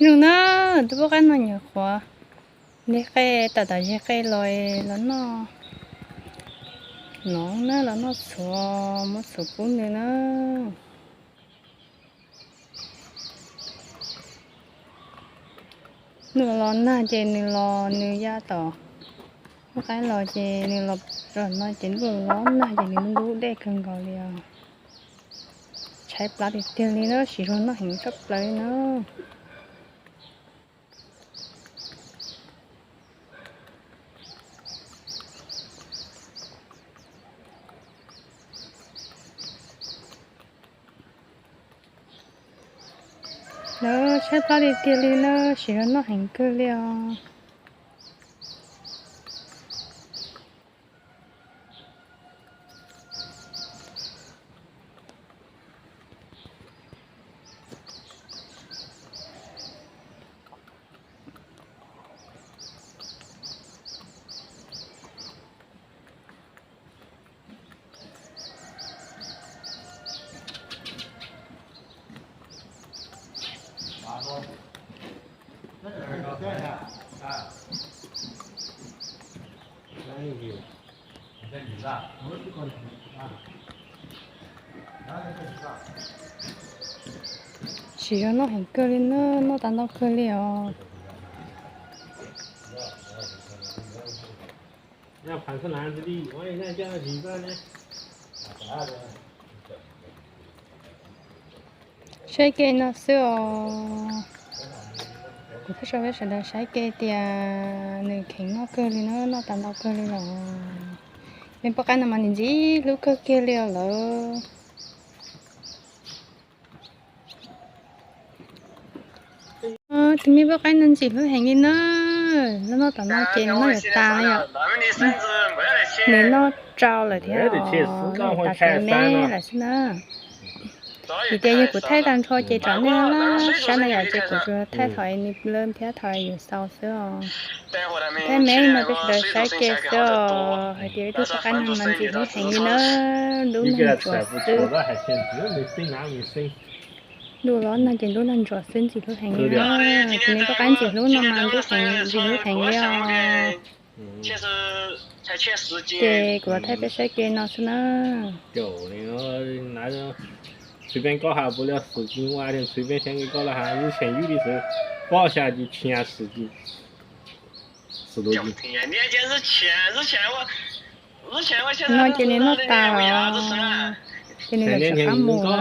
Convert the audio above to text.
Nug na, tus poj qaib no nyuam qhuav nteg qe, tam tam zeg qe los, los noj noov na, los noj txhuv, muab txhuv pub nws na. Nws los nag ces nws los nws ya tom poj qaib los ces nws los, los no ces ntuj los nag ces nws ntub dej kawg nkaus li os. Tshaib plab tiag tiag li na, siv zog noj heev tshaj plaws li na. Lawv tshaib plab tiag tiag li na, siv zog noj heev kawg li os. Siv zog noj heev kawg li na, noj tas ntau kawg li os. Saib ke no xwb os. Kuv thiaj sau peb sawv daws saib ke tias nws kheev noj kawg li na, noj tas ntau kawg li los. Me poj qaib no mas nws ntxim hlub kawg kiag li os lawm. Tus me poj qaib no ntxim hlub heev li na. Nws noj tas no ces nws noj yuav tas yom. Nws noj tsau lawm thiab os, noj tas me lawm xwb na. Vim tias yog kuv thaij tag nrho ces tsam nej laj saib na yom, ces kuv tsuas thaij thaum nws lawm thiab thaum yus xaus xwb os. Thaij me no peb sawv daws saib ke xwb os, hais tias ib tug poj qaib no mas ntxim hlub heev li na, ntub nag ntsuav xwb. Ntuj los nag ces ntub nag ntsuav xwb, ntxim hlub heev li na. Tus me poj qaib ntxim hlub no mas ntub heev, ntxim hlub heev li os. Ces kuv los thaij peb saib ke no xwb na. Txwv peev koj has puas li xwm ci ua tias txwv peev xeev koj los has lub xeem yub li xwb, pob xya ci txhiab xwm ci. No ces nws noj tas los ces nws yuav tsum qab mus na.